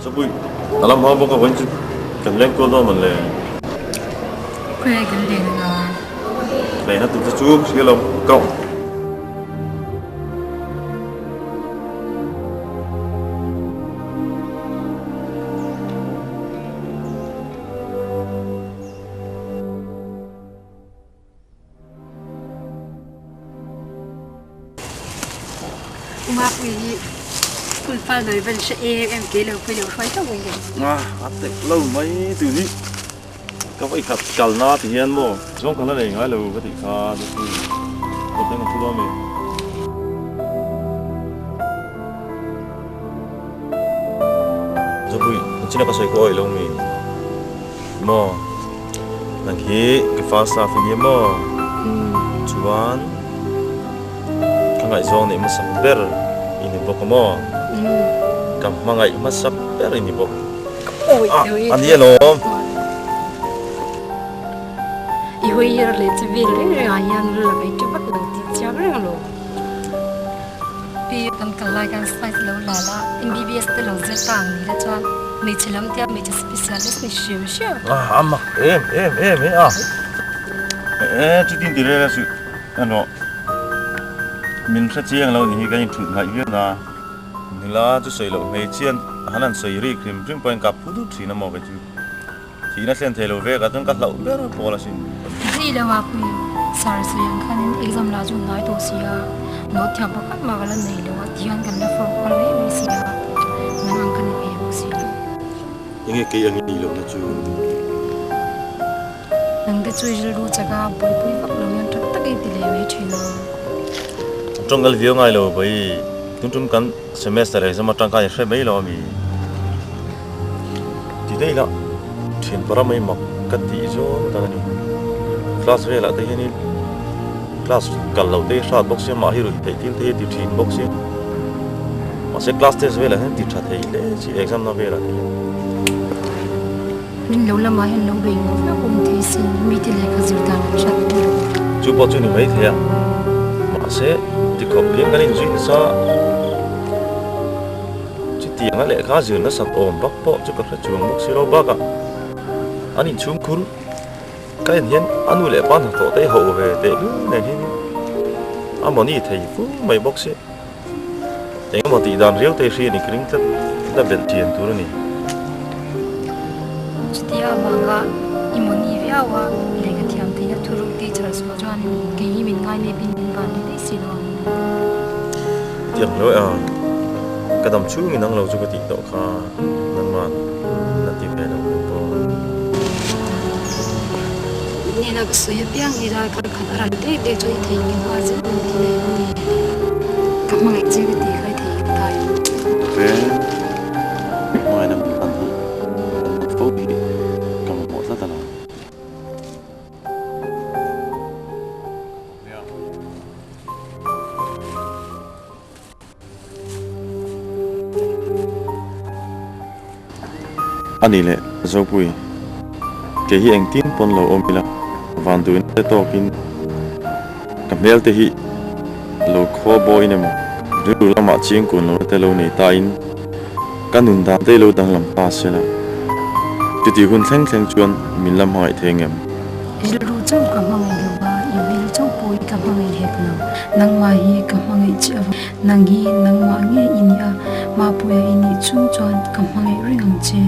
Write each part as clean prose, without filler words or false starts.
Chapui, a lam hma bawk a vawiin chu kan leng kual dawn mawn le. Khawiah kan len anga? Lehna tur te chu hria lo kau. Umapui hi school fal nawi vel hre em em ke lo pawh i lo hruai teuh mai ngei. A a tek lo mai tu hi ka vawi khat kal na ti hian maw zawng ka la nei ngai lo ka tih kha chu chu kawt dang a thu dawn mi. Zopui china ka sawi khaw awih lo mi maw. Nang hi ka first love i nia maw? Chuan ka ngaihzawng neih hmasak ber i ni bawk a maw? Ka hmangaih hmasak ber i ni bawk. A ni alawm. I hawi her leh che vel reng reng ah hian la kai ṭha vak lo tih chiang reng alawm. Pi kan kal lai khan slide lo la la, MBBS te lo zir ta ang ni la chuan hmeichhe lam tia hmeichhe specialist ni hrim hrim. A mak em em em e a. E chutin ti rel a suh erawh min hre chiang lo ni hi kan inthut ngaih viau na. Nula chu sawi loh hmeichhian han han sawi rik hrim hrim pawhin ka phu dut thin a maw kei chu. Thihna thlen thei lo vek ah chuan ka hlauh ber pawl asin. Hei lo ah pui sir sawi ang khanin exam lah chu hnai tawh si a, note thiam pakhat mah ka la nei lo a tihian kan la form kual mai mai si a, nang ang ka ni ve bawk si lo. Enge kei ang i nih lohna chu? Nang te chu i rilru chak a, buaipui vak lo hian tha tak i ti leh mai thin a. Tawng kal viau ngai lo bai, tun tum kan semester exam atang khan i hre mai lo ami? Ti daih lah thian para mai mak ka tih zawng tak a ni. Class velah te hianin class kal loh te hi hrat bawk sia mah hi ruih theih thil te hi ti thin bawk sia. Mahse class test velah hian ti tha thei hle chi exam na velah te hian. Min lo lamah hian lo bei ngawt ngawt awm thei sin mite lehkha zir dan an hriat tur. Chu pawh chu ni mai thei a, mahse tikhawp hian kan inzui nasa. Chutianga lehkha zir nasat awm vak pawh chu ka hre chuang bawk si lo bakah an inchhung khur ka en hian a nu leh pa hnathawh te ho ve teh lul nen hian a mawni thei fur mai bawk si. Engemaw tih dan riau te hi a ni ka ring tlat la belh chian tur a ni. Chutia avanga i mawni viau a lehkha thiam theihna thuruk teacher sual chuan kei hi min ngai nep in min van leh daih si lo ang. Tiang lo e a, ka dam chhungin ang lo chu ka tih tawh kha nangman la ti ve lo em pawh. Nena ka sawi apiang hi ral kar khat a ral dek dek chuan i theihnghilh nghal zet min ti leh em ni? Ka hmangaih che ka tih kha i theihnghilh ta em? Ve, hmangaihna min hlan hi kan hman fo hi ka mamawh tlat alawm. A nih leh Zopui, kei hi engtin pawn lo awm ila, van duhna te tawkin ka hmel te hi lo khaw bawiin emaw, rilru lamah chiangkun lohna te lo nei tain ka nun dan te hi lo danglam ta se la, chuti hun thleng thleng chuan min la hmangaih thei ngem? Rilru chauh ka hmangaih lo a, i hmel chauh pawh hi ka hmangaih hek lo. Nangmah hi ka hmangaih che avang, nang hi nangmah nge i nih a, Mapuia i nih chung chuan ka hmangaih reng ang che.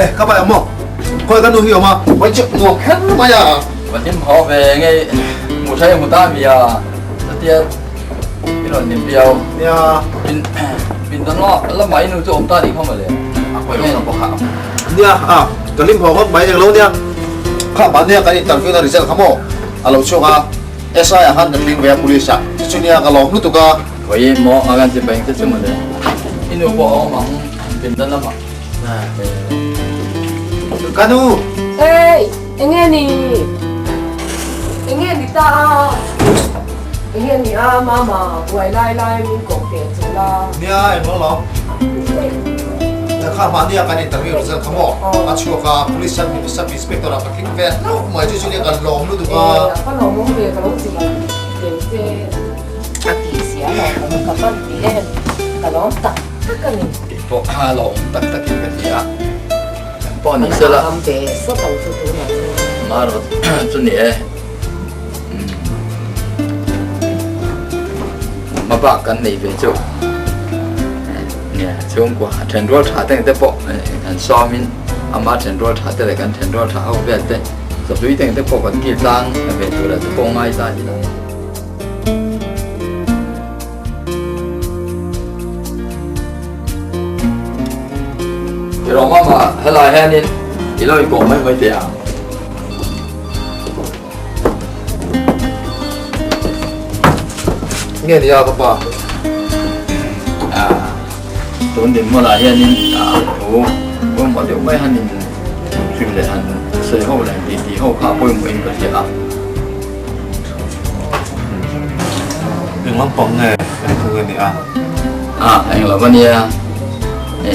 E ka pai ang maw? Khawi ka nu hi awm a, vawi chiah nuam kher mai a. Va hlim haw ve nge hmu thlai hmu ta mi a, chutia i rawn hlim viau. Nia. Pin pin dan lamah i nu chu awm ta nih kha mawle. A kawi awm lo bawk a. Nia a, ka hlim haw ngawt mai englo nia. Kha mahnia kan interview na result kha maw a lo chhuak a, SI ah khan ka tling ve a police ah, chu chu nia ka lawm lutuk a. Vawi maw a kan ti beng te chu mawle. I nu pawh a awm ang pin dan lamah. Ka nu! Hey! Enge ni? Enge ni ta a? Enge ni a mama buai lai lai min koh teh chu la. Nia englo lo. Kha mahnia kan interview result kha maw? A chhuak a, police sub sub inspector ah ka tling ve hlauh mai chu chu nia kan lawm lutuk a. Ka lawm awm ve ka lo ti mai tel te a tih sia lo ka van ti em ka lawm tak tak a ni. Tih pawh a lawm tak takin ka ti a, kan pawh ni sela. An am ve sawt ang chu tunah chuan. Marawt chu ni e. Hma bak kan nei ve chu. Nia chhungkua thenrual tha te te pawh kan sawmin ama thenrual tha te leh kan thenrual tha ho vel te chawhlui te te pawh kan kil tlang ve tur a chu pawh ngai ta ila. Rawng mama helai hianin i lo inkawm mai mai teh ang. Nge nia ka pa? Ah, tun din hmunah hianin ah thu pawimawh deuh mai hanin hrim leh han sawi ho leh han titi ho kha pawimawhin ka hria a. Eng lampang nge eng thu nge ni a? A, eng lo ania. E,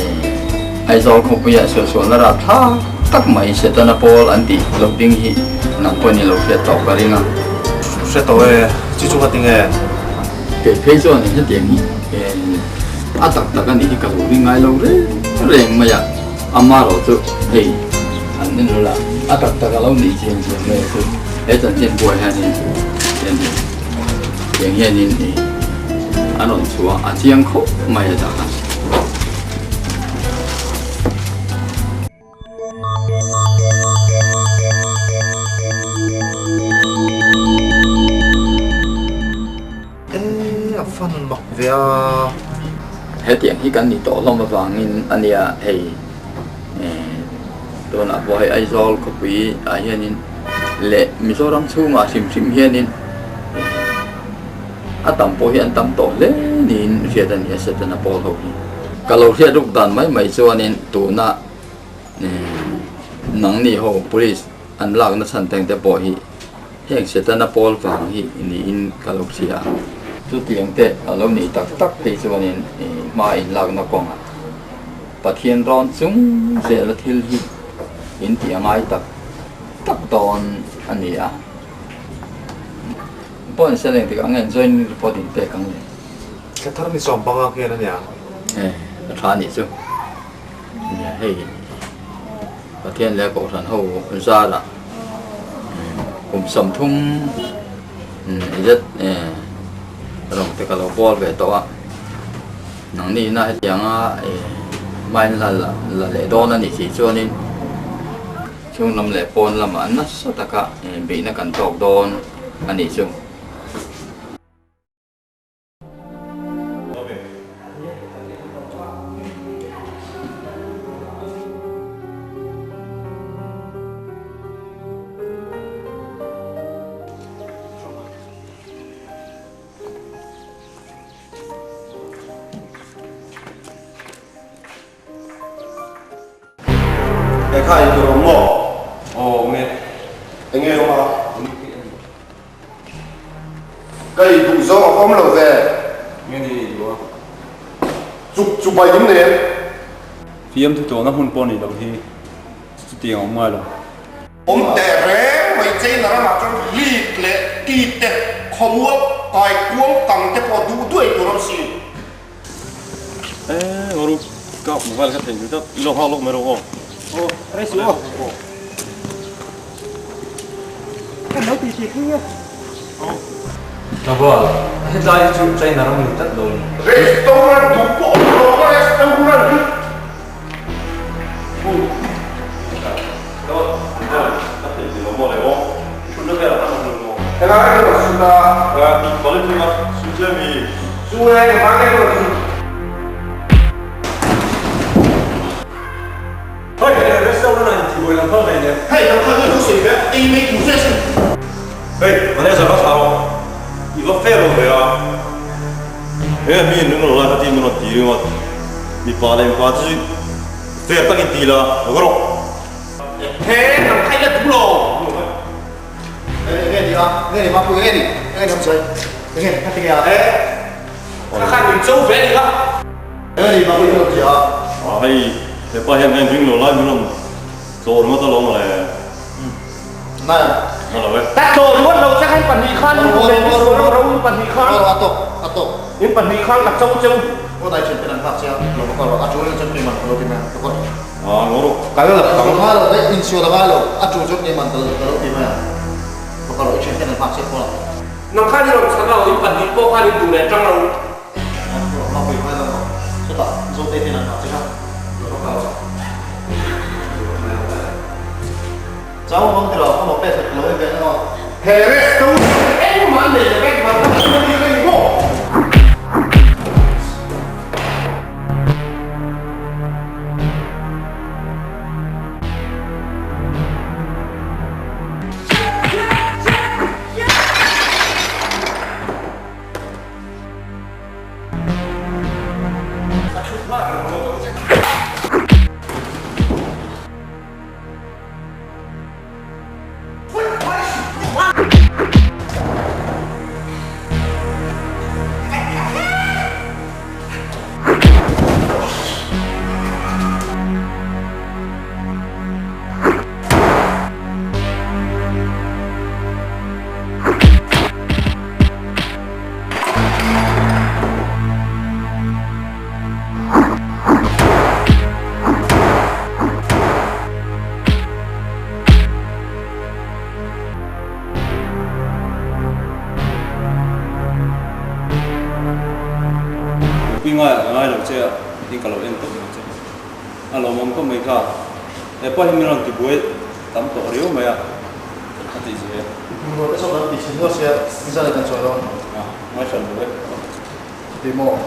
Aizawl khawpuia suahsualna rah thlak tak mai Setana pawl an tih lo ding hi nang pawhin i lo hriat tawh ka ring a. Hre tawh e, chi chu ka ti nge? Kei phei chuan hetiang hi e, a tak tak a nih hi ka lo ring ngai lo reng reng mai a, amarawh chu hei an en ula a tak tak a lo nih chiang chiang mai a chu he chanchin buai hianin tiang hianin an rawn chhuah a chiang khawp mai a tak a. E a fan mak ve a. Hetiang hi kan ni tawh hlawm avangin a nia hei tunah pawh hei Aizawl khawpui ah hianin leh Mizoram chhungah hrim hrim hianin a tam pawh hi an tam tawh hle niin hriat a ni a Setana pawl ho hi. Ka lo hriat ruk dan mai mai chuanin tuna nangni ho police an lakna chhan teng te pawh hi Heng Setana pawl vang hi niin ka lo hria a. Chutiang te a lo nih tak tak phei chuanin hma inlakna kawngah Pathian rawn chung zela thil hi in tih a ngai tak tak dawn a ni a. Pawh in seleng tik ang enjoying report in pek ang le. Thla thar ni sawm panga khian a nia. E, a tha a nih chu. Nia hei Pathian leh Kohhran ho zarah kum 30 zet rawng te ka lo bawl ve tawh a, nangni ina hetianga hmain la la leh dawn a nih si chuanin chhung lam leh pawn lamah nasa taka beihna kan tawk dawn a nih chu. He kha in tur awm maw? Aw awm e. Enge awm a? Ka ei duh zawng a awm lo ve. Nge ni ei duh a? Chuk chu bai ding nen. Fiamthu tuahna hmun pawh nih loh hi chutiang a awm ngai lo. Awm teh reng mai China ramah chuan lik leh tit te, khawmual kai kuang tang te pawh duh duai tur awm si. E ngaru ka mobile kha thei zui ilo nghak lawk mai rawh aw. Aw rei suh aw. Kan lo ti ti pui e. Tlangval, hetlai hi chu China ram ni tlat lo ni. Restaurant duh pawh awm lo a restaurant hi. Helai ka rawn sut a. Quality a su che mi. Su e, engvang nge ka rawn sut? Hei, hei restaurant ah intihbuai lam phal hlei nen. Hei, kan kha chu sawi ve, ei mai tur che sin. Hei, manager va thlah rawh. I va fair lo ve a. He mi in ring lo lai kha tin min rawn ti ringawt. Mipa leh mipa chu fair takin ti la, va rawh. He, kan kha ila duh lo. Enge ni a, enge ni mapui, enge ni, enge ni awm sawi, enge ka ti nge a. He, kha khan min cho ve a ni kha. Enge ni mapui ka lo ti a. A hei, hepa hian ka inring lo lai min rawn tlawh ringawt alawm le. Nai. Na lo e. Ka tlawh ringawt lo che kha in khan in duh leh misual ro in khan. A tawk, a tawk. In khan ka cho cheu. Aw dai thian ten an nghak che a, lo va kal rawh, a tul in chuan keiman ka lo ti mai ang, ka kawt. A ngaw rawh. Kal lo, kal ngai lo, daih insual a ngai lo, a tul chuan keiman ka lo ti mai ang, va kal rawh, i thian ten an nghak che khawl ang. Nang khan i rawn chhan lo, in pahnih pawh khan in duh leh tang lo. A pui ngai lo rawh, chutah Zote ten an nghak che kha, lo va kal rawh. Chau hmang ti lo, ka mawh pek hlek lo i ve emaw. He resto engmah nei lo vek man ka hmu ni reng maw? Pui ngai a ngai lo che a tin ka lo en tawp mai che. A lawmawm khawp mai kha. He pawh hi min rawn tibuai tam tawh riau mai a a tih zia e. Hmuh te saw kan ti chhin nual sia i zan kan chawi dawn. A ngai hran lo e. Chuti maw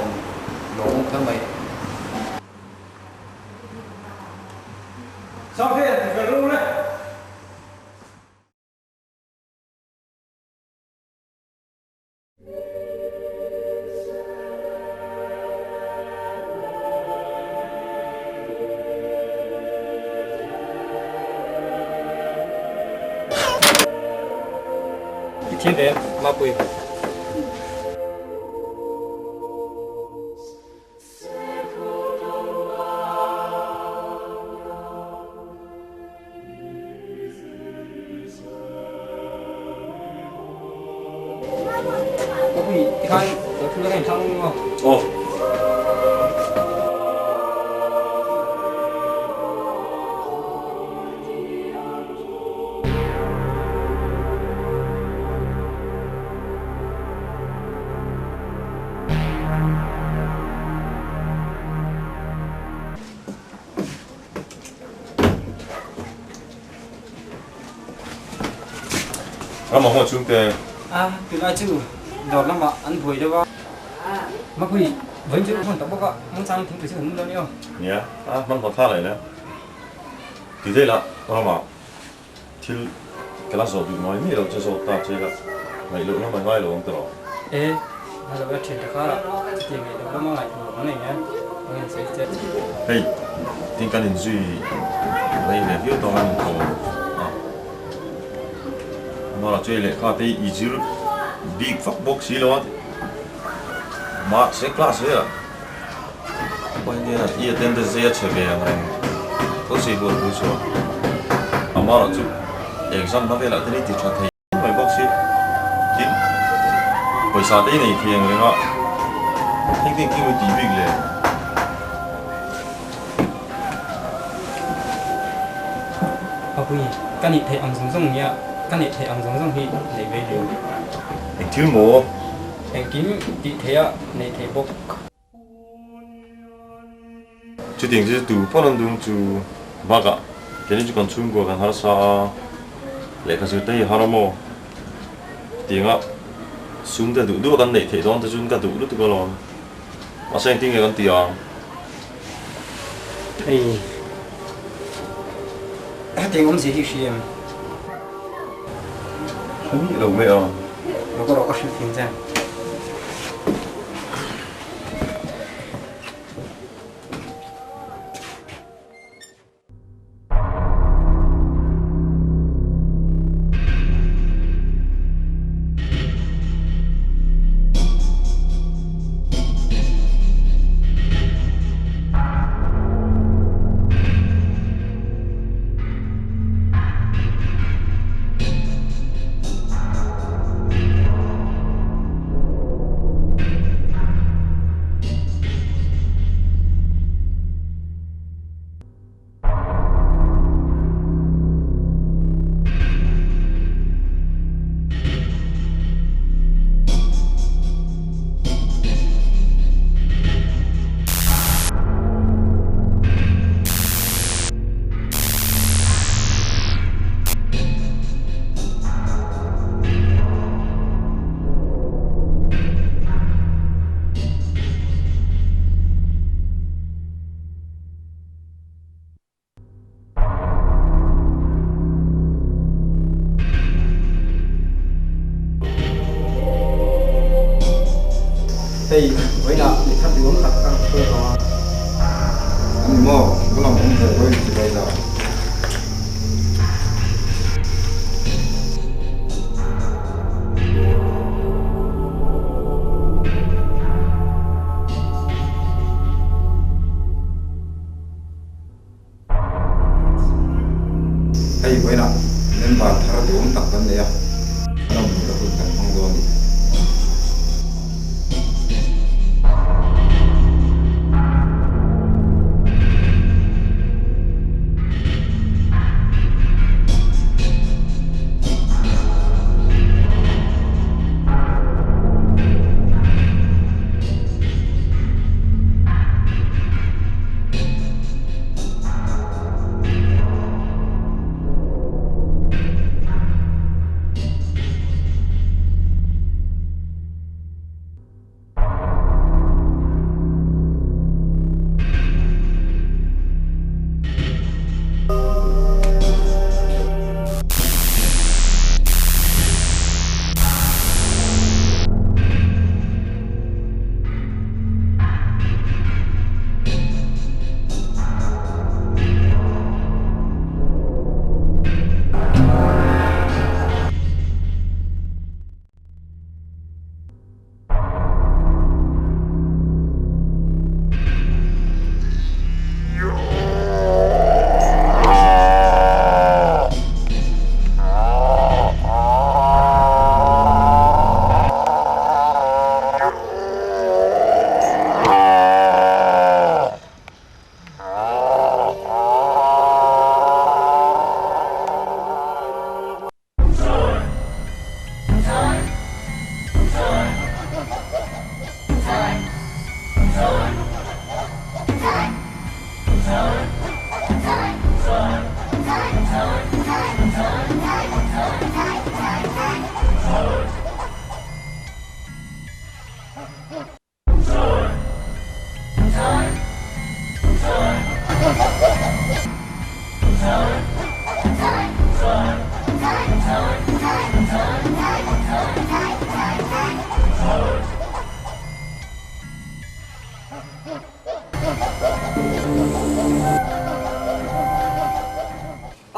lawmawm kher mai. Sangte ti fel ru le. I thiam em Mapui? Mapui tikhan lo thu la ka inthlang maw? Aw. Ramah hmuh chung te. A, tunlai chu dawr lamah an buai deuh a. Mapui, vawiin chu hman tak bawk a, hmangchang thingpui chu kan nung dawn i aw. Nia, a hman haw thlak leh le. Ti daih lah ramah Thil ka la zawh duh ngai miah lo che zawk ta che la, ngaih loh lam a ngai lo ang tawh. E, a lo la thian ta karah chutiang ngaih loh lama ngaih tur awm nei e, ka rawn sawi che. Hei, tin kan inzui rei ve viau tawh a ni tawh a, Mara chu hei lehkha te hi i zir bik vak bawk si lo a, mahse class velah Pahian i attendance hi a chhe ve ang reng tho si huat thu chu a. Amaherawh chu exam na velah te ni ti tha thei mai bawk si. Tin, pawisa te i nei thei ang reng a, heng te engkim i tih bik le. Papui, ka nih theih ang zawng zawng nia, ka neih theih ang zawng zawng hi nei ve leh. Engthil maw? Engkim tih theih a nei thei bawk. Chutiang chu tu pawn an dung chu bakah keini chu kan chhungkua kan harsa a, lehkha zir te hi har a maw? Chutianga sum te duh duh a kan neih theih dawn te chuan ka duh lutuk alawm. Mahse engtin nge kan ti ang? Hei, hetiang awmzia hi hria em? Hre miah lo mai a. Lo ka rawh ka hrilh thing che. Hei, vawiinah mi thar duhawm tak ka rawn hruai vang a. Ani maw, ka lam awm ve vawiin ti mai la. Hei vawiinah member thar duhawm tak kan nei a, a lo hmuhna hun kan hmang dawn a ni.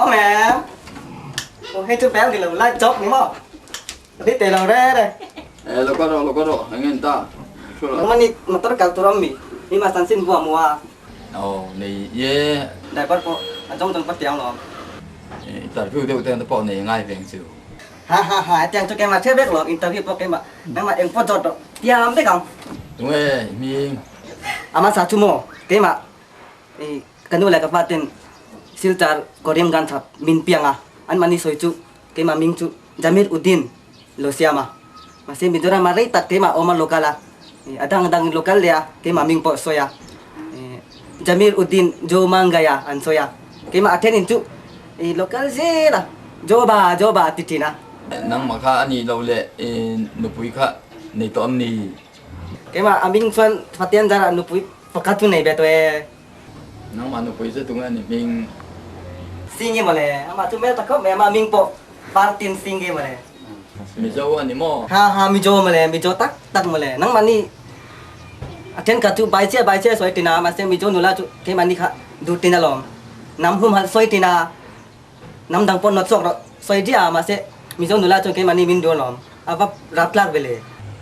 Aw mẹ Ồ, hei chú bé thì lo lai chốc đúng không? Đi tề lo re re. Eh, lo kal rawh, lo kal rawh, eng nge ni ta? Thu lo. Nangmah nih motor kal tur awm mi, mi mah chanchin bu a mu a. Aw, nei ye. Driver pawh a zawng zawng pawh tiang lo. Interview deuh te pawh nei ngai veng chu. Ha ha ha, hetiang chu keimah thil vek lo, interview pawh keimah, nangmah eng pawh zawt rawh, tiang vek ang. Tunge hming? Ama sa chu maw, keimah i ka nu leh ka pa ten Silchar Karimganj ah min piang a, anmahni sawi chu keimah hming chu Jamir Uddin lo siam a, mahse Mizoram ah rei tak keimah awm a local a, a dang dang local leh a keimah hming pawh sawi a, Jamir Uddin Jomangaya an sawi a, keimah a then in chu i local zel a, Joba Joba a ti thin a. Nangmah kha a nih loh leh i nupui kha nei tawh em ni? Keimah a hming chuan Pathian zarah nupui pakhat chu nei ve tawh e. Nangmah nupui chu tunge ni hming? Singi mawle, amah chu hmel ta khawp mai, amah hming pawh Partin Singi mawle. Mizo a ni maw? Ha ha Mizo mawle, Mizo tak tak mawle. Nangmah ni a thenkhat chu bai chiah bai chiah sawi tin a, mahse Mizo nula chu keimah ni kha duh tin alawm. Hnam humhalh sawi tin a, hnam dang pawh nawt chhuak rawh sawi diah a, mahse Mizo nula chuan keimah ni min duh alawm. A va raptlak ve le.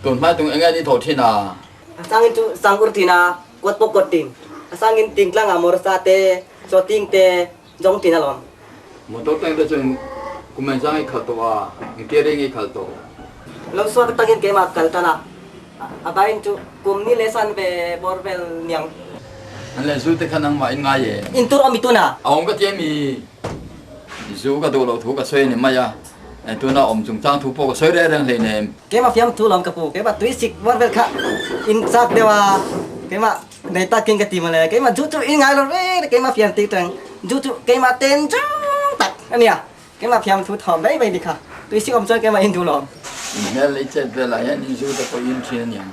Tun hmai tung enge ni thaw thin a? A sangin chu sang ur thin a, kuat pawh kuat tin. A sangin tingtlang ah mawrsa te, chawting te zawng tin alawm. Motor tank te chuan kum engzang i khalh tawh a, engtia reng i khalh tawh? Lo suak atangin keimah kal tan a, a bain chu kum ni leh san ve bawr vel niang. An leh zu te kha nangmah in ngai e. In tur awm i tun a? A awm ka ti em i? Zu ka duh loh thu ka sawi a ni mai a. Tuna awm chungchang thu pawh ka sawi reng reng hleinem. Keimah fiam thu lawm ka pu, keimah tui sik buar vel kha in chak deuh a, keimah nei takin ka ti mawle, keimah zu chu i ngai lo reng reng, keimah fiam tik teng zu chu keimah ten chang tak a nia, keimah fiam thu thawm mai mai ni kha, tui sik awm chuan keimah in duh lawm. In hmel lei chet velah hian in zu te pawh in thin a niang.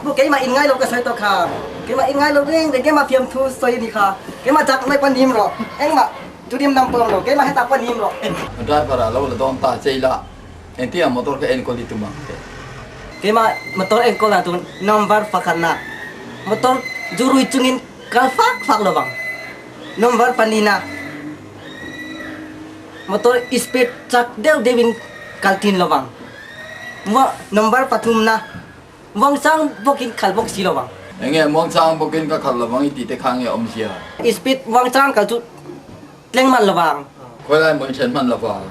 Pu keimah in ngai lo ka sawi tawh kha, keimah in ngai lo reng reng keimah fiam thu sawi a ni kha, keimah chak mai pawh nim rawh, engmah turim dang pawh awm lo, keimah hetah pawh nim rawh. Driver ah lo la dawn ta che ila, engtin ah motor kha enkawl i tum ang che? Keimah motor enkawl ah chuan number pakhatna motor zu rui chungin kal fak fak lo vang, number pahnihna motor speed chak deuh deuhin kal thin lo vang. Number pathumna muangchang bawkin khal bawk si lo vang. Enge muangchang bawkin ka khal lo vang i tih te kha nge awmzia? Speed muangchang kal chu tleng man lo vang. Khawi lai maw i then hman lo vang?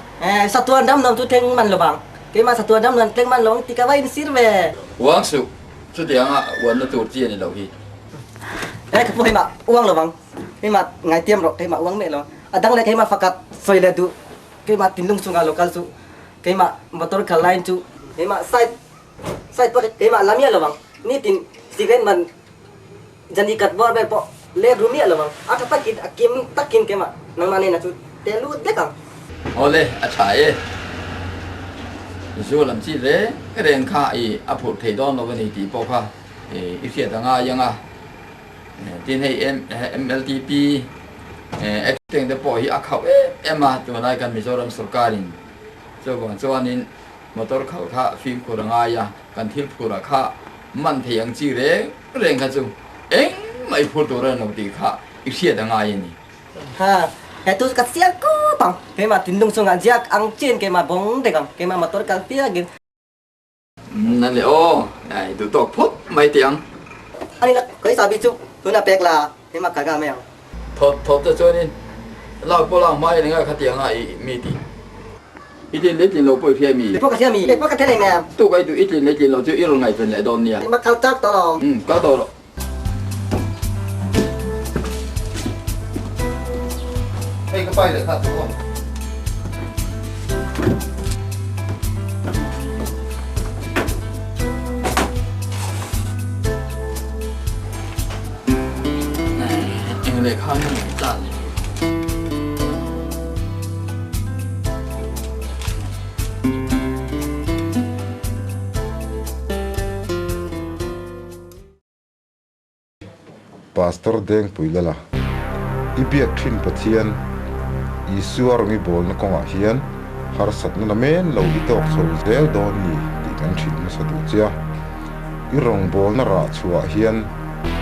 Satuan dam nuam chu tleng man lo vang. Keimah satuan dam nuam tleng man lo vang ti ka va insir ve. Uang suh, chutianga uanna tur chi a ni lo hi. Ka pu heimah uang lo vang. Keimah ngaitiam rawh, keimah uang meh lo. A dang leh keimah fakat sawi leh duh. Keimah tinlung chungah lo kal chu. Keimah motor kal line chu keimah side side pawh keimah la miah lo ang, nitin cigarette man jani kat bawr vel pawh let ru miah lo ang, a tha takin a kim takin keimah nangmah nena chu te lut vek ang. Awle, a tha e. Zu lam chi reng reng kha i a phurh thei dawn lo a ni tih pawh kha i hriat a ngai ang a. Tin hei MLTP Act te pawh hi a khauh em em a, tunlai kan Mizoram sorkarin chuvang chuanin motor khalh kha fimkhur a ngai a, kan thil phurah kha man thei ang chi reng reng kha chu engmah i phur tur a ni lo tih kha i hriat a ngai a ni. Ha, he tu ka chiang khawp ang, keimah thinlung chungah ziak ang chiin keimah bawng dek ang, keimah motor kal piangin. Nan le aw, ai duh tawk phawt mai teh ang. Ani la khawi sabi chu tunah pek la hema kal nghal mai ang. Thawt thawt te chuanin lak pawh lak hma in enga khatiang a i mi tih. I tlin leh tlin lo pawh i hria mi? Kei pawh ka hria mi, kei pawh ka hria leh mem. Tuk ai duh i tlin leh tlin lo chu i rawn ngaihven leh dawn nia. Hema kal chak tawh lo. Umm kal tawh rawh. Hei ka pai leh kha tu aw. Eng lehkha nge min tan le? Pastor Dengpui Lala, I biak thin Pathian, Isua rawng i bawlna kawngah hian harsatna la men lo i tawk chho zel dawn ni tih kan hrilh hmasa duh che a. I rawngbawlna rah chhuah hian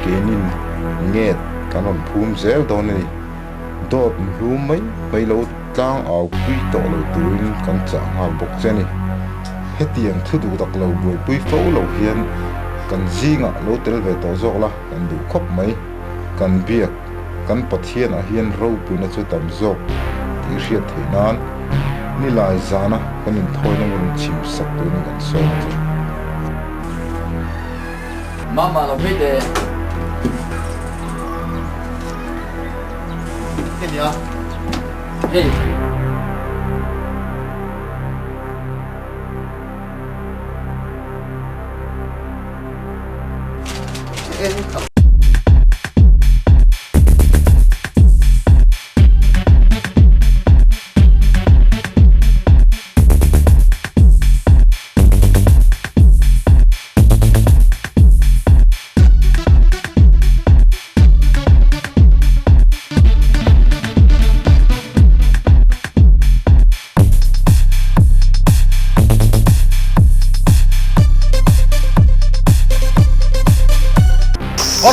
keinin nget kan rawn phum zel dawn a ni. Dawt mhlum mai mai lo tlang au pui tawh lo turin kan chah nghal bawk che a ni. Hetiang thu duh tak lo buaipui fo lo hian kan zingah lo tel ve tawh zawk la kan duh khawp mai. Kan biak, kan Pathianah hian ropuina chu tam zawk tih hriat theih nan nilai zana kan inthawina rawn chim sak turin kan sawm a che. Mama lo phei teh. Nia. Hei.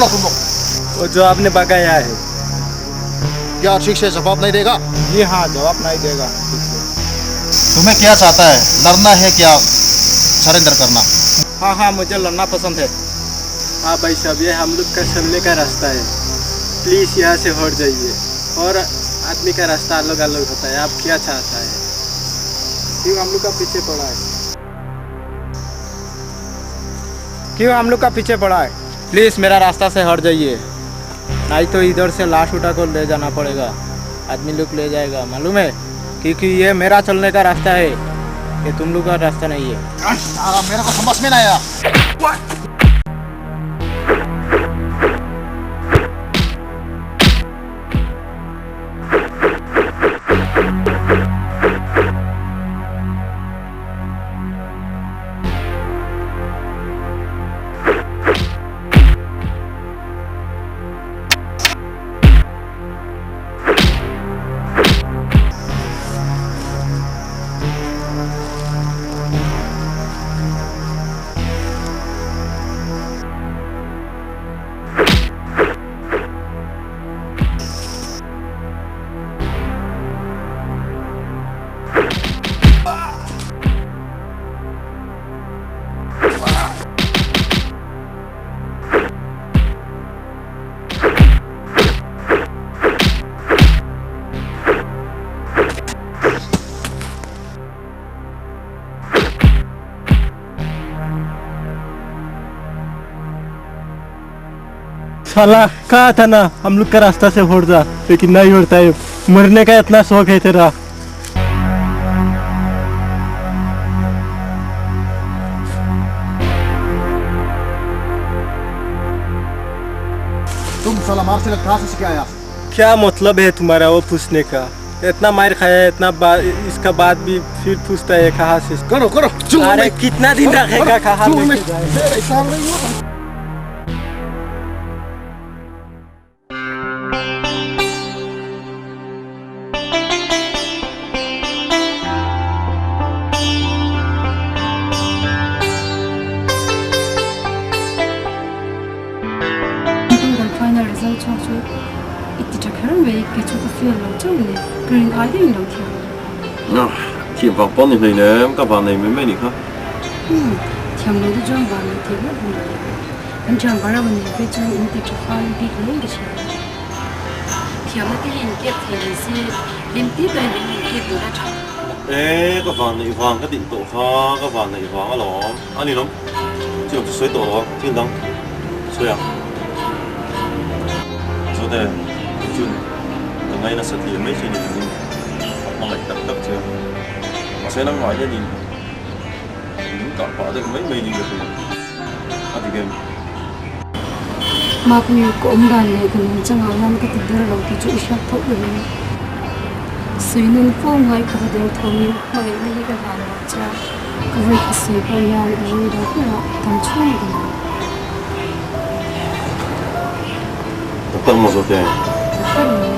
बोला तुम लोग वो जो आपने पकाया है क्या ठीक से जवाब नहीं देगा जी हाँ जवाब नहीं देगा ठीक से तुम्हें क्या चाहता है लड़ना है क्या सरेंडर करना हाँ हाँ मुझे लड़ना पसंद है हाँ भाई साहब ये हम लोग का चलने का रास्ता है प्लीज़ यहाँ से हट जाइए और आदमी का रास्ता अलग अलग होता है आप क्या चाहता है क्यों हम लोग का पीछे पड़ा है क्यों हम लोग का पीछे पड़ा है प्लीज़ मेरा रास्ता से हट जाइए नहीं तो इधर से लाश उठा कर ले जाना पड़ेगा आदमी लोग ले जाएगा मालूम है क्योंकि ये मेरा चलने का रास्ता है ये तुम लोग का रास्ता नहीं है साला मेरे को समझ में नहीं आया साला कहा था ना हम लोग का रास्ता से हट जा लेकिन नहीं हटता है मरने का इतना शौक है तेरा तुम साला मार से कहाँ से सीख आया क्या मतलब है तुम्हारा वो पूछने का इतना मार खाया इतना इसका बाद भी फिर पूछता है कहाँ से करो करो अरे कितना दिन रखेगा कहाँ लेके जाएगा? Kan final result chhuak chu i ti tha kher mai kei chu ka feel lo chauh ni ka rin ai deuhin lo thiam. Thiam vang pawn ni hlei lem ka van nei mai mai ni kha. Thiam lo te chuan van nei thei vek mai. Kan thiam var a ni phei chuan in ti tha fal bik hle ka hria. Thiamna te hi in kep thei ni se hlim ti pawhin in in kep duh la tha. E ka van nei vang ka tih tawh kha ka van nei vang alawm a ni lawm chu chu sawi tawh lo a thil dang sawi ang. Zawte chun ka ngai nasa tih mai che ni lovin ka hmangaih tak tak che a mahse nangmah hianin min kah pah deuh mai mai niin ka hria a ti em. Mahni ka awm dan leh ka nung changah hian ka ti der lo tih chu i hriat tawh ber in sawi nun fo ngai ka va der thawngin hmangaihna hi ka hlan lo che a, ka vawi kha sawi pawh hian a rei lo berah tam chhung ka nei. Tak tak maw Zawte? Tak tak maw?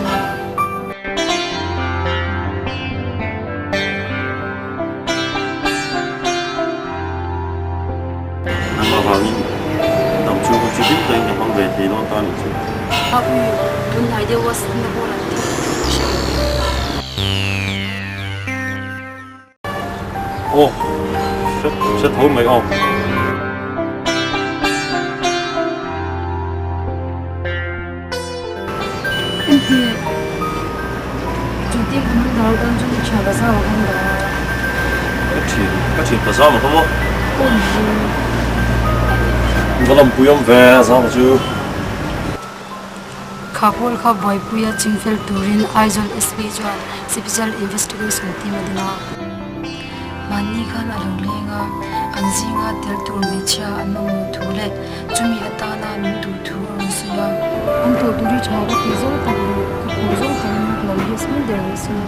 Nangmah vangin dam chhung kha chu hlim takin ka hmang ve thei dawn ta nih chu. A ui tun hnai deuh a sitna ball an tih ka hre lo. Aw hre hre tho mai aw. Engti chu team kan han dar dawn chuan i thian bazar ah kan dar a. Ka thian ka thian bazar maw ka maw? Aw ni e. Va lampui awm ve a zau chu. Kha pawl kha buaipuia chingfel turin Aizawl SP chuan Special Investigation Team a din a. Mahni khan a lo leng a, an zinga tel tur hmeichhia an mamawh thu leh chumi atana min duh thu a rawn sawi a. An tawh tur hi tha ka ti zawng tak leh ka phur zawng tak in ka lo yes mai der mai sin.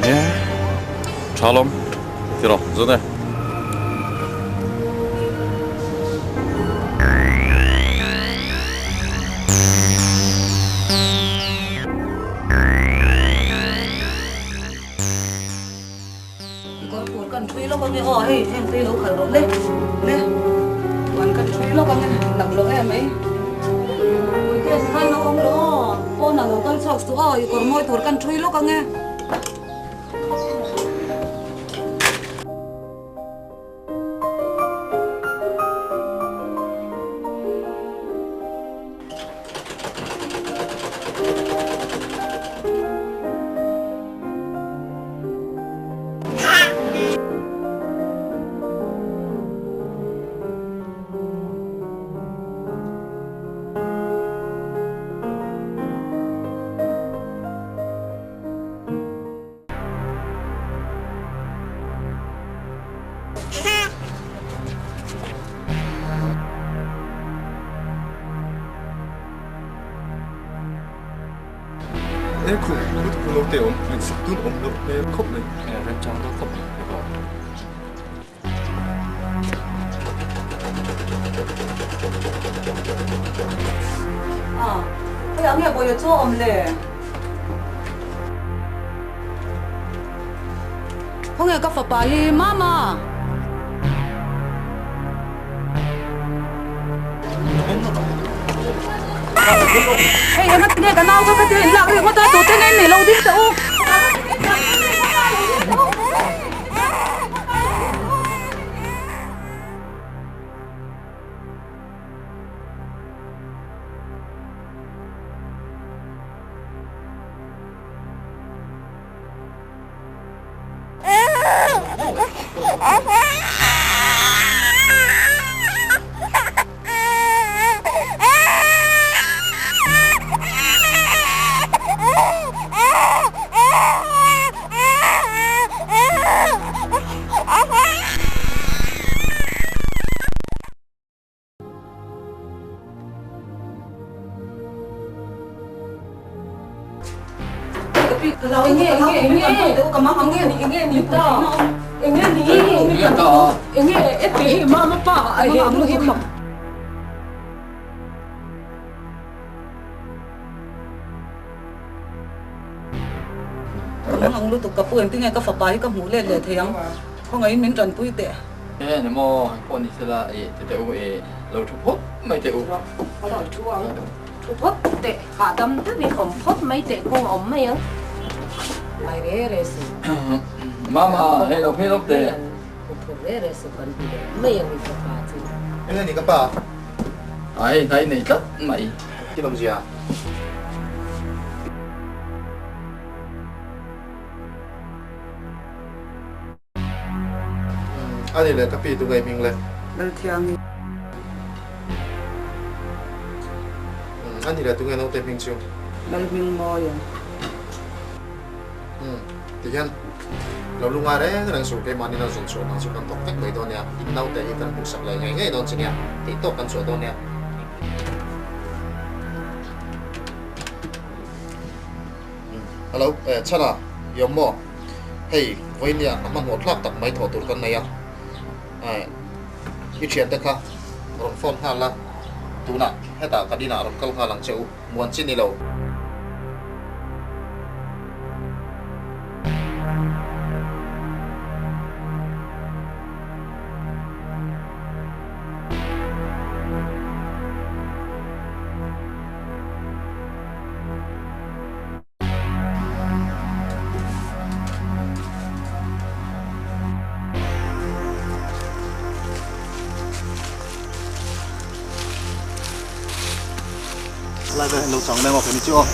Nge tha lawm ti rawh zawt e. Te lo khalh rawh le. Le. Puan ka thui lawk ang e, laklawh em mai. Puitea ti khan lo awm lo aw, pawnah lo kal chhuak suh aw, i kawr mawi tur kan thui lawk ang e. E khu kut khu lo te awm ngaihsak tun awm loh hmel khawp mai. Remchang dawn khawp mai ka pa. A, hei ang nge bawia chu a awm le? Khawnge ka fapa hi Mama? Hei eng ati nge ka nau kha khatia in lak rih ngawt a, tute nge in nei lo ding teh u. Ang lutuk ka pu engtin nge ka fapa hi ka hmuh let leh thei ang khawngaihin min tanpui teh. E ni maw pawh ni sela e ti teh u e lo thu phawt mai teh u. Lo thu ang thu phawt teh hahdam deuhin awm phawt mai teh kawng a awm mai ang. Mai re re su. Mama hei lo phei lawk teh. Thu re re su kan ti leh mai ang i fapa chu. Enge ni ka pa? Ai hnai nei tlat mai. Thil awmzia. A ni le, ka pi tu ngei hming le. Lalthiangi. A ni le, tu nge naute hming chu? Lalhmingmawia. Tihian lo lungai reng reng suh, keimahni lo zawn chhuah hna chu kan thawk vek mai dawn nia, in naute hi kan hmuhsak leh ngei ngei dawn che nia, tih tawk kan chhuah dawn nia. Hello, Chhana, i awm maw? Hei, vawinia a hmanhmawh thlak tak mai thawh tur kan nei a, i thiante kha rawn phone nghal la, tunah hetah kan inah rawn kal nghal ang che u, muan chi ni lo. Lai vel hian lo chang mai maw kei ni chu aw.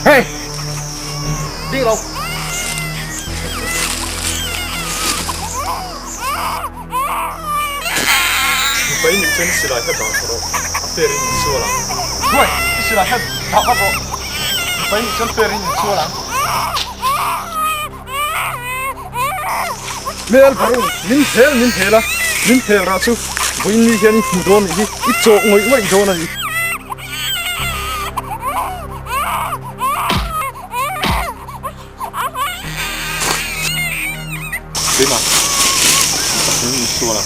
Hey! Ding lo. Mipa i nih chuan i silai kha dah tha rawh, a fair in insual ang. Hruai, i silai kha dah vat rawh, mipa i nih chuan fair in insual ang. Hmel barung, min hel min hel a, min hel rah chu vawiin mi hian i hmu dawn nih hi, i chawh ngawih ngawih dawn a ni. Keimah, pasal in sual a.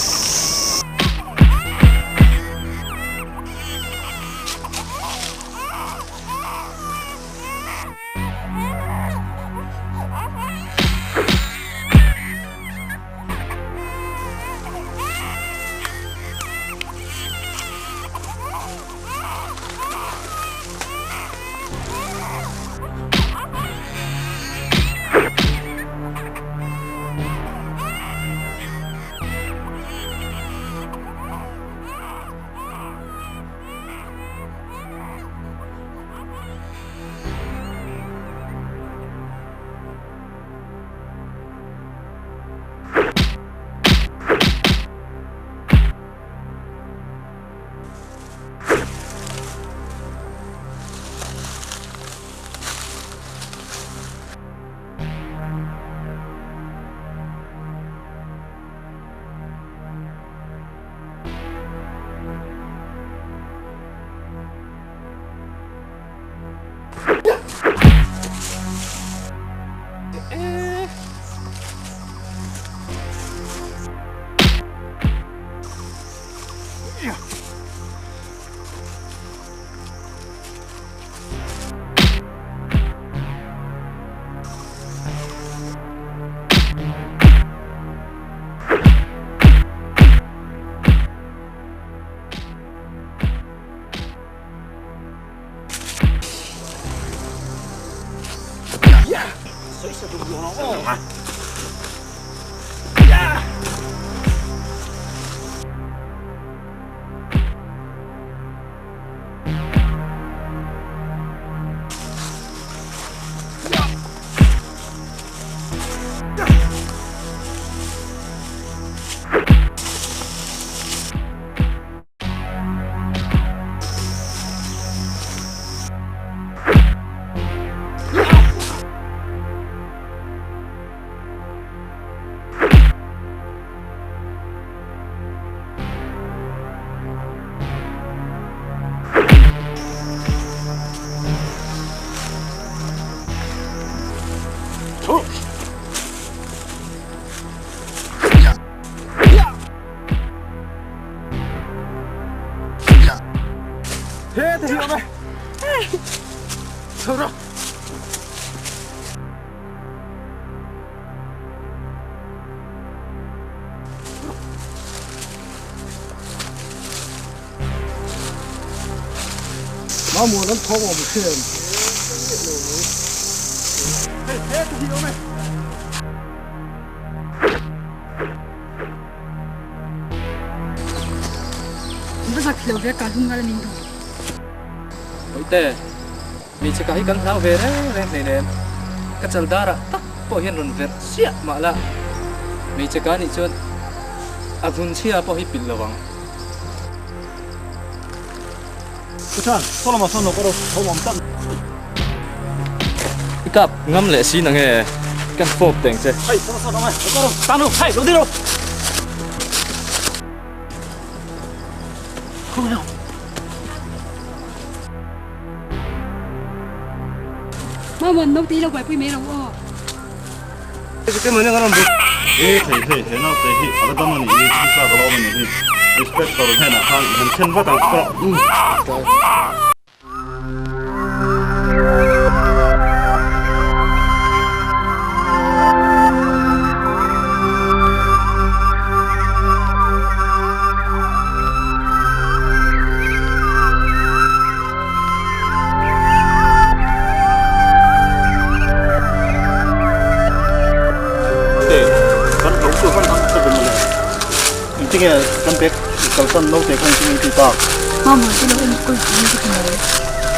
Bawihte, hmeichhe ka hi kan hlau ve reng reng hleinem. Ka chal darah tak pawh hian rawn verh chiah mah la, hmeichhe ka nih chuan a vun chhia pawh hi pilh lo ang. Pu Chan, saw lamah sawn lo ka rawh tho awm tlat. I kap ngam leh si na nge kan fawp teng che. Hei, saw saw lamah lo ka rawh, tan ru, hei lo dil rawh. Mama, naute hi lo buaipui mai lo aw. E thei thei he naute hi a la dam a nih hi, thisa ka la awm a nih hi. Inspector hnenah khan i han thlen vat ang chu ka. Te kan hlauh chu kan ang ta ber mawle. Engtinge kan bag kalsan naute kha engtinge in tih tak? Mama chu lo enkawl tih in ka ti mai.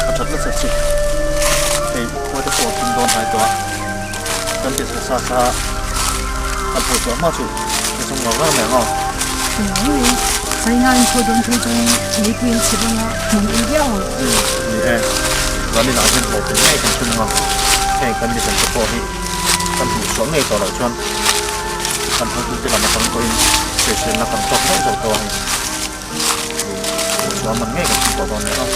A that nasa chi. Hei. te pawh a thim dawn hnai tawh a, kan ti sa sa kan hmuh chhuah hma chu ka chawm ngau ngau mai ang aw. Eng e, China in khaw dawn thung chuan meipui an chhip anga hmun ei viau ang. Umm, ni e, Zanin ah hian hlawhtling ngei kan tum ang a, heng kan mizan te pawh hi kan hmuh chhuah ngei tawh loh chuan kan hotute lam atang pawhin hriselna kan tawk zauh zauh tawh a ni. Hmuh chhuah man ngei kan tum tawh dawn nia aw.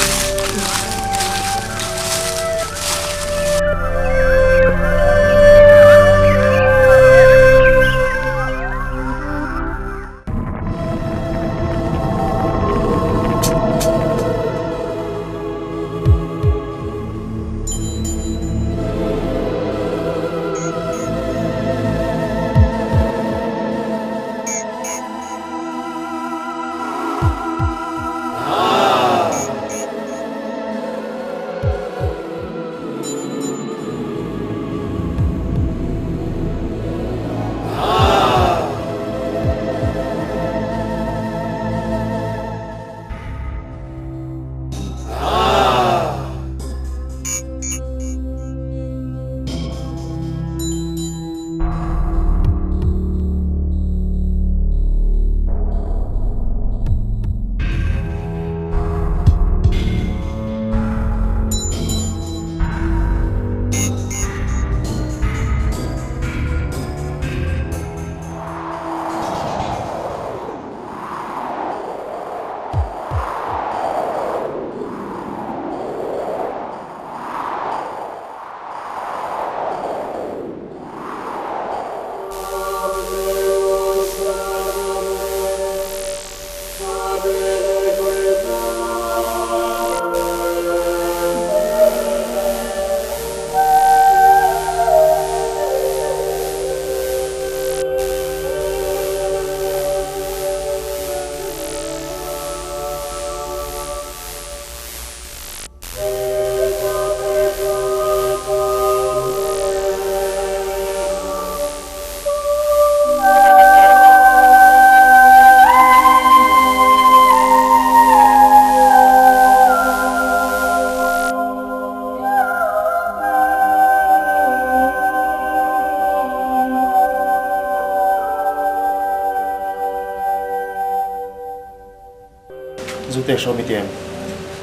Zute hreawm i ti em?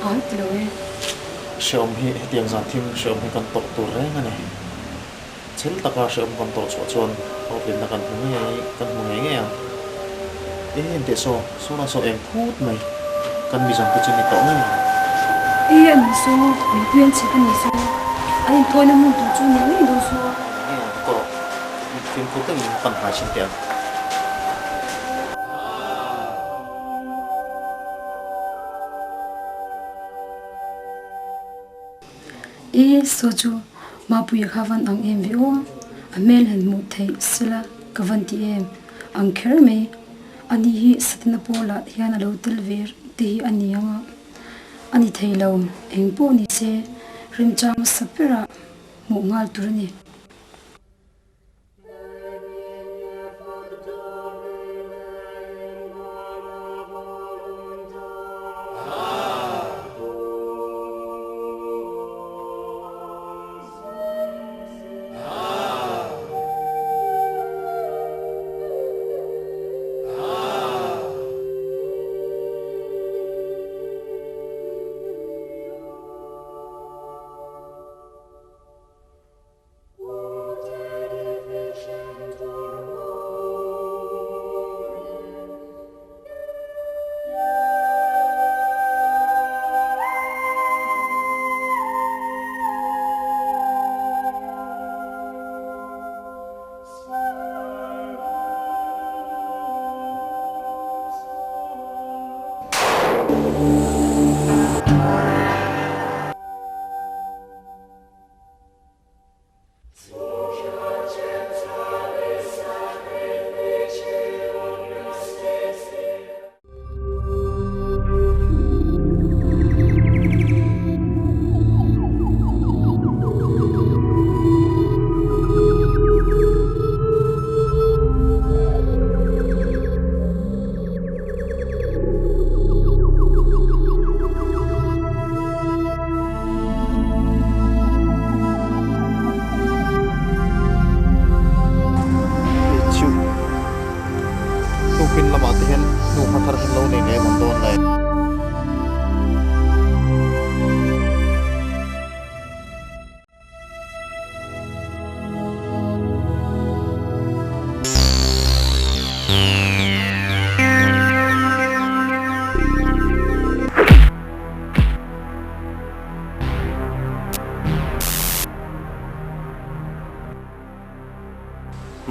An ti lo e. Hreawm hi hetiang zan thim hreawm hi kan tawrh tur reng a ni. Chhel taka hreawm kan tawrh chhuah chuan hlawhtlinna kan hmu ngei kan hmu ngei ngei ang. E enteh saw, saw lah saw eng phut mai kan mizam te chu ni tawh ngei ang. E a ni saw, mipui an chhip a ni saw, an inthawina hmun tur chu ni ngei dawn saw. Ngei ang ka rawh, fimkhur takin pan hnai chhin teh ang. E saw chu Mapuia kha van ang em ve aw, a hmel han hmuh theih sela ka van ti em ang kher mai. Ani hi Satana pawlah hian a lo tel ve te hi a ni ang a, a ni thei lo. Eng pawh ni se remchang hmasa berah hmuh nghal tur a ni.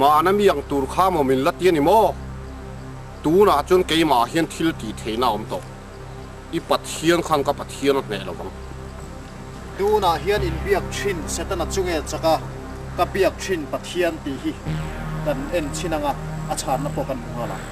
Hmana mi ang tur kha maw min la ti a ni maw? Tunah chuan keimah hian thil tih theihna a awm tawh. I Pathian khan ka Pathian a hneh lo vang. Tunah hian inbiak thin Setana chu nge chak a, ka biak thin Pathian tih hi kan en chhin anga a chhanna pawh kan hmu nghal ang.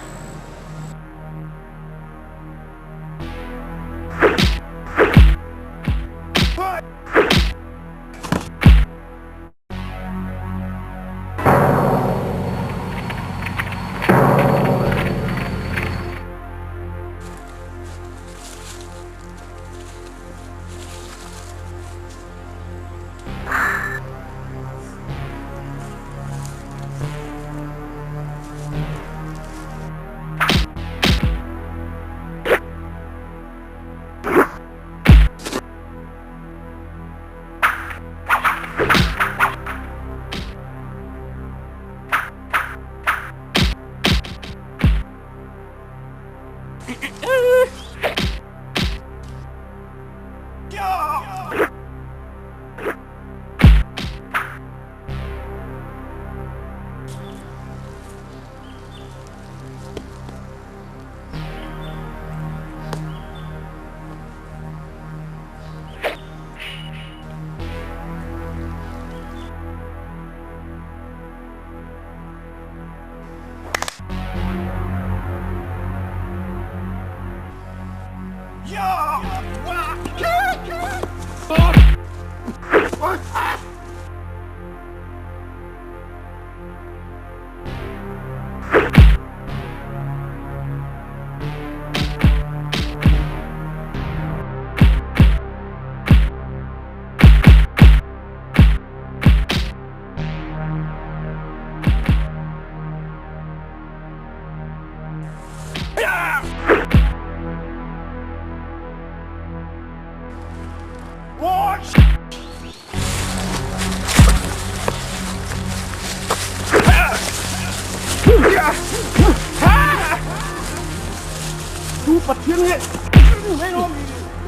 Tu Pathian nge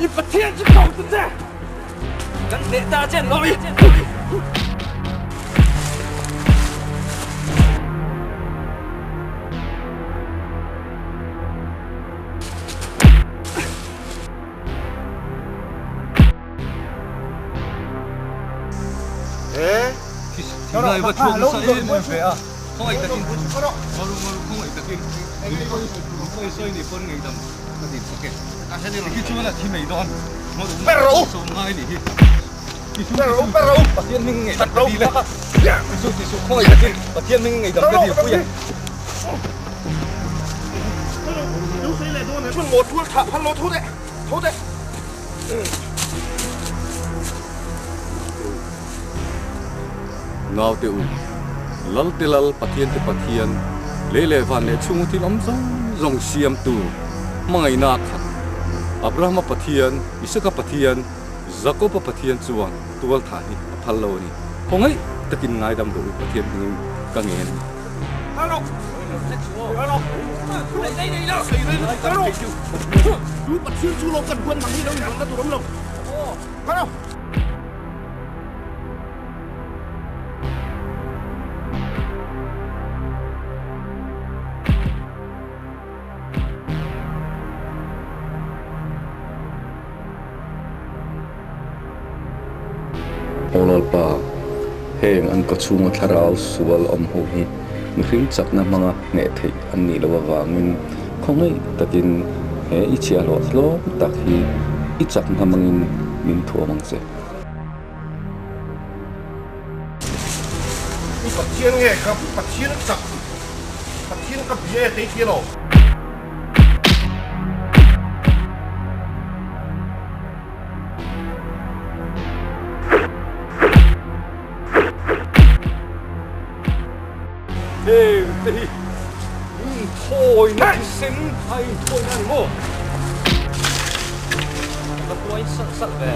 I Pathian chu ko ta che Kan hneh ta chen lo i. Thinlai va chhuak nasa em em ve a, khawngaih takin maru maru khawngaih takin sawi sawi ni pawn ngeihdam ka dil sak e. Tikhi chuan a thi mai dawn maru maru sawm ngai ni hi. Tisu tisu Pathian hming ngeihdam ka dil e. Tisu tisu khawngaih takin Pathian hming ngeihdam ka dil pui e. Naute u, Lal te Lal, Pathian te Pathian, lei leh van leh chhunga thil awm zawng zawng siamtu, hmangaihna a khat. Abrahama Pathian, Isaka Pathian, Jakoba Pathian chuan tualthah hi a phal lo a ni. Khawngaih takin ngaidam rawh u, Pathian hmingin ka ngen a ni. Aw Lalpa, heng an kawchhunga thlarau sual awm ho hi mihring chakna hmanga hneh theih an nih loh avangin khawngaih takin he i chhiahhlawh hlawm tak hi i chakna hmangin min thuam ang che. I Pathian nge ka Pathian chak Pathian ka bia e tei thei lo. Heng te hi inthawina thisen a inthawina a ni maw? Ka tuai salh salh ve.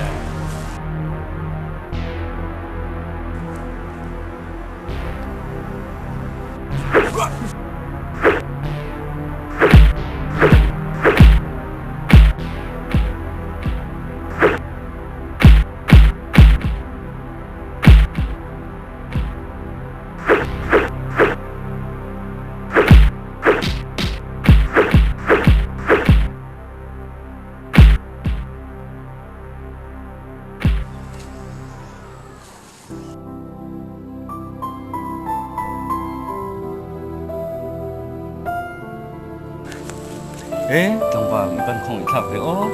E, tlangval i ban khawngaih thlak ve aw,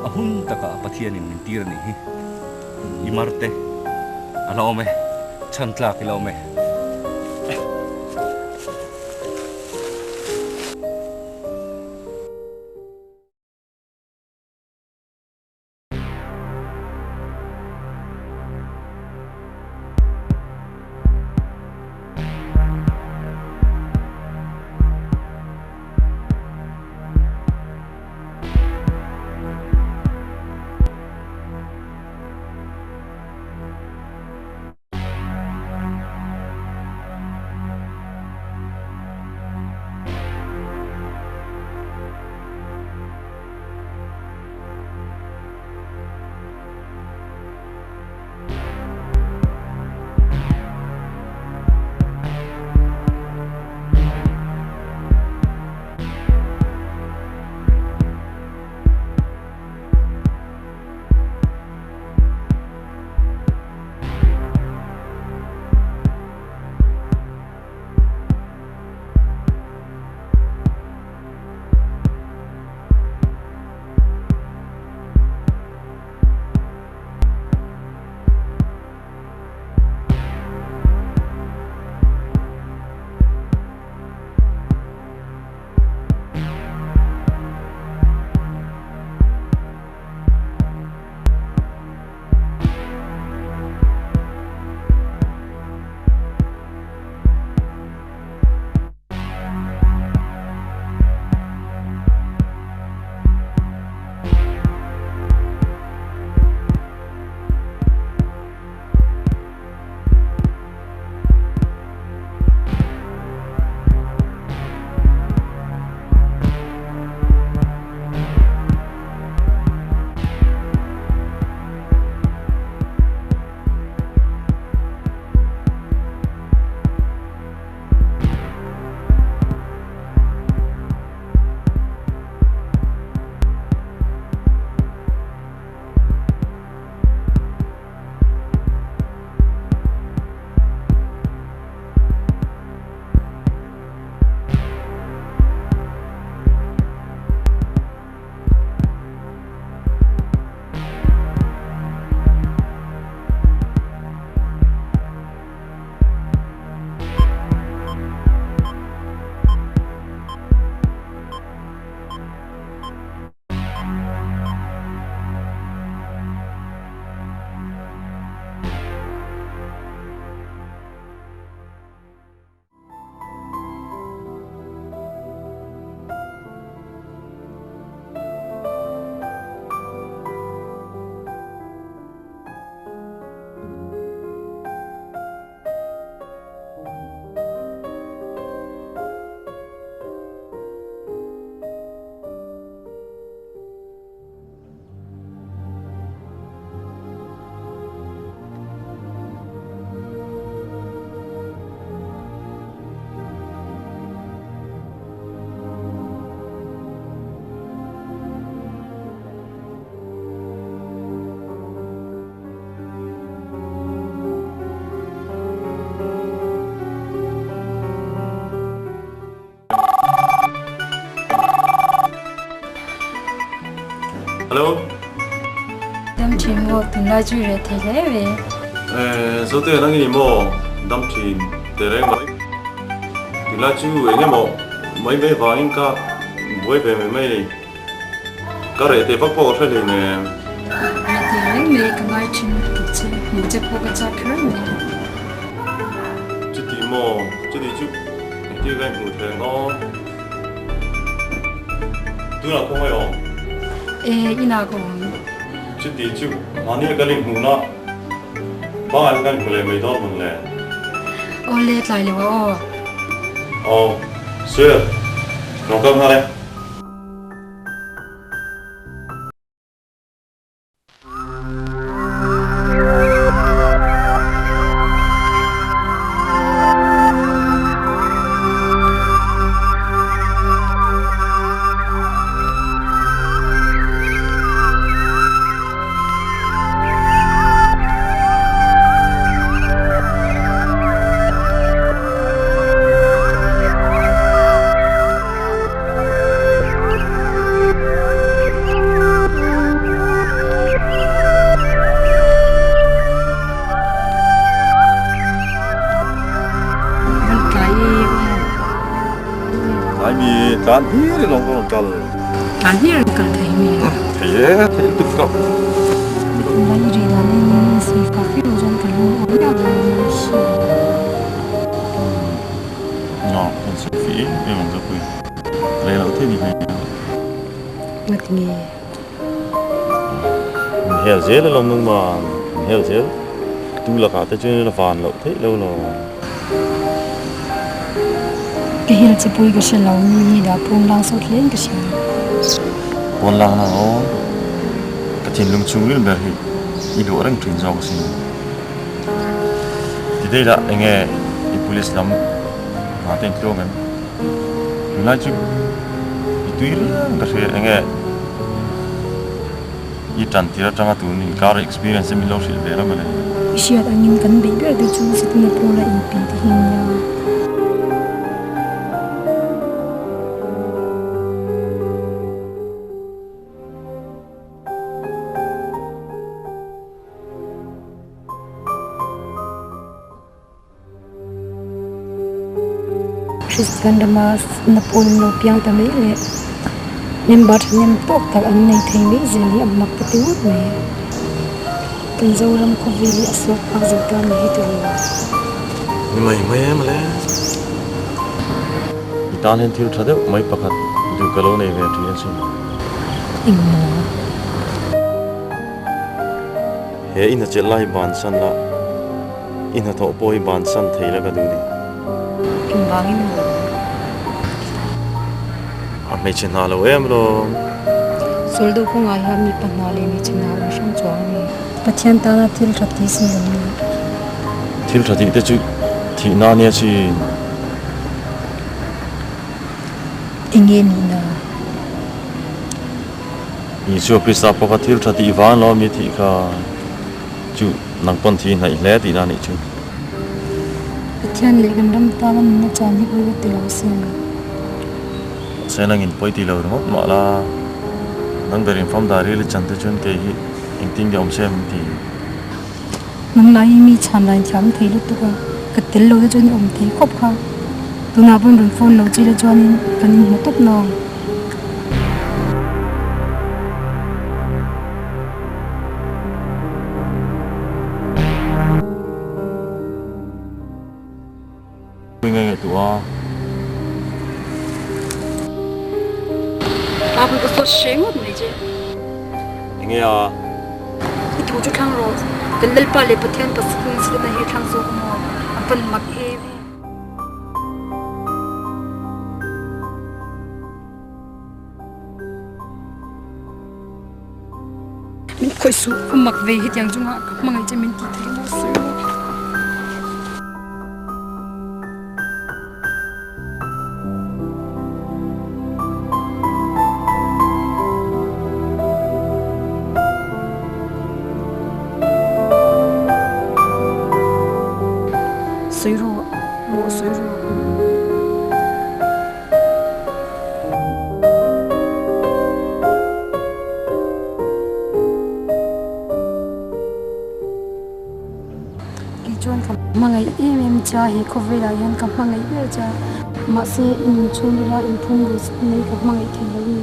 a hun takah Pathianin min tir a nih hi. I mar te a la awm e, chhan tlak i la awm e. Hello. Dam thin maw tunlai chu i reh thei hle ve. Eh, Zote nang i ni maw? Dam thin teh reng mai. Tunlai chu eng emaw mai mai vangin ka buai ve mai mai a ni. Ka reh teh vak pawh ka hre hlei nen. Reh teh reng mai ka ngai thin lutuk che, hmuh che pawh ka chak kher mai. Chuti maw? Chuti chu engtir ka inhmuh thei ang aw? Tunah kawng ai awm? E, inah ka awm. Chuti chu mahni kan inhmuhna bangah kan inhmu leh mai dawn mawn le? Aw le, tlai lo a aw. Aw, sir, ka lo kal nghal e. Tlan hlir in awm ka rawn kal. Tlan hlir in kal thei mi? Thei e, thei lutuk ka. Tunlai i rih dan in sawi fak viau chuan ka lung awi miah lo a ni si. Nga kan sawi fih em em ang Zopui. Rei loh thei ni hmel. Ngati nge? Min hel zel alawm nungman, min hel zel. Tu lakah te chuan ila van loh theih lo lo. Ka hel che pawh hi ka hre lo, mi hi dah pawn lang sawt hle in ka hria. Pawn lang na aw, ka thinlung chhungril ber hi i luah reng thin zawk asin. Ti daih lah enge i police lam hna te intluang em? Tunlai chu i tui riang ka hria enge i tan tir atanga tun inkar experience hi min lo hrilh ve ram ale. I hriat angin kan beih ber te chu Setana pawla inpi te hi nia. Kristian rama na pawl an lo piang ta mai leh member thahnem tawk tak an nei thei mai zel hi a mak ka ti ngawt mai. Kan Zoram khawvel hi a suak phak zo ta ni hi tiraw. Ni mai mai em le. I tan hian thil tha deuh mai pakhat duh ka lo nei ve thin asin. Engmaw? He i hnachelh lai hi bansan la, i hnathawh pawh hi bansan thei la ka duh ni. Engvangin maw? A hmeichhe hna lo em lawm. Sawl deuh kawngah hian mipa hna leh hmeichhe hna awm hrang chuang a ni. Pathian tana thil tha tih sin awm ni. Thil tha tih te chu thihna a nia chin. Enge nihna? Isua Krista pawh kha thil tha tih vang lo ami thih kha chu nang pawn thi hnaih hle tihna anih chu. Pathian leh kan ram tana nunna chan hi pawi ka ti lo sin. Mahse nang in pawi ti lo ringawt mah la, nang ber in fam dah ril i chan te chuan kei hi engtin nge awm se min ti. Nang lai hi mi chhan lain thiam thei lutuk a, ka tel lo te chuan i awm thei khawp kha. Tunah pawhin rawn phone lo chi la chuanin kan inhmu tawp nang. Pui ngai ngaihtuah a. Ta pawh ka sawt hre ngawt mai che. Enge a? I thu chu thlang rawh. Kan Lalpa leh Pathian pasal silna hi thlang zawk maw? A van mak em e. Min khawih suh ka mak ve hetiang chunga ka hmangaih che min tih thei maw sawi rawh. Sawi rawh maw sawi rawh. Kei chuan ka hmangaih em em che a, he khawvelah hian ka hmangaih ber che a, mahse i nun chhungrila inphum ru zet mai ka hmangaih thei lo a ni.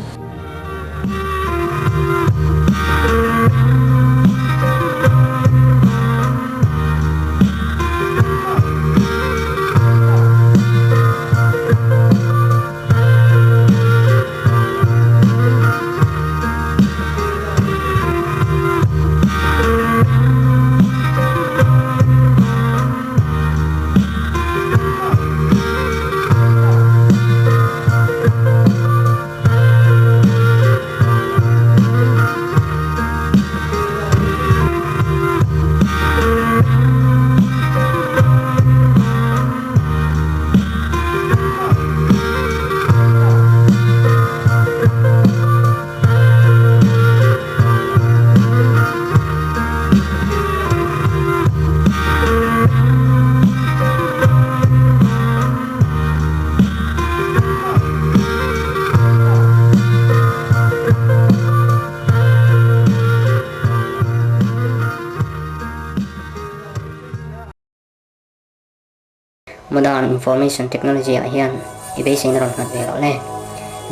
Modern Information Technology ah hian i beiseina rawn nghat ve loh le.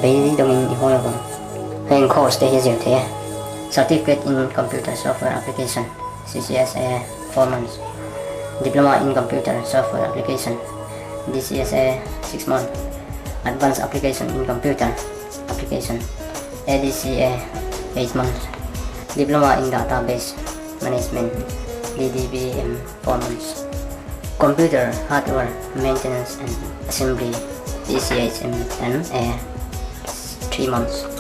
Beidawngin i haw lovang. Heng course te hi zir thei e. Certificate in Computer Software Application, CCSA, 4 months, Diploma in Computer Software Application, DCSA, 6 months, Advanced Application in Computer Application, ADCA, 8 months, Diploma in Database Management, DDBM, 4 months, Computer Hardware Maintenance and Assembly, DCHMA, 3 months.